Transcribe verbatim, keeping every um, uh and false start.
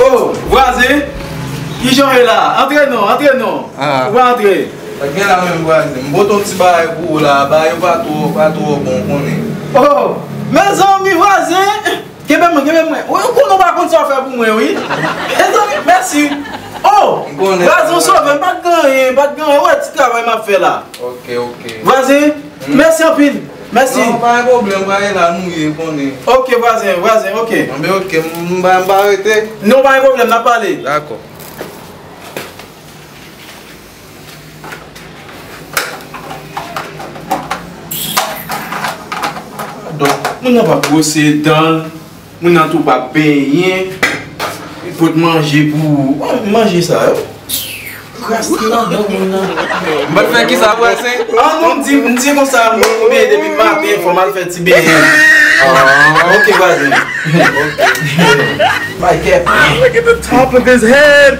Oh, vwazen! Kijan w ye la? Antre non, antre non. Ah. Ou pa antre? Sa k gen la menm vwazen? M pote yon ti bagay pou ou la, bagay yo pa twò, pa twò bon, konnen. Oh, mezanmi, vwazen! Kenbe mwen, kenbe mwen. Ou konnen w pa konn sa w fè pou mwen, wi. Mezanmi, mèsi. Oh, vwazen, w sove m, m pa t gen anyen, m pa t gen anyen. Ou wè ti travay m ap fè la. Ok, ok. Vwazen, mèsi anpil. Mèsi. Non, pa gen pwoblèm, pa gen la nou ye, konnen. Ok, vwazen, vwazen, ok. Anben, ok, m pa, m pa rete. Non, pa gen pwoblèm, n ap pale. Dakò. Donk, moun nan pa bwose dan l. Moun nan tou pa benyen. Li pot manje pou ou. Manje sa yo. Kras ki nan dan moun nan. M pa t fè kisa, vwazen? Ah non, m di, m di konsa, m, m benyen depi maten, fò m al fè ti benyen. Ah, ok, vwazen. Ok. Bay kèt. Look at the top of his head.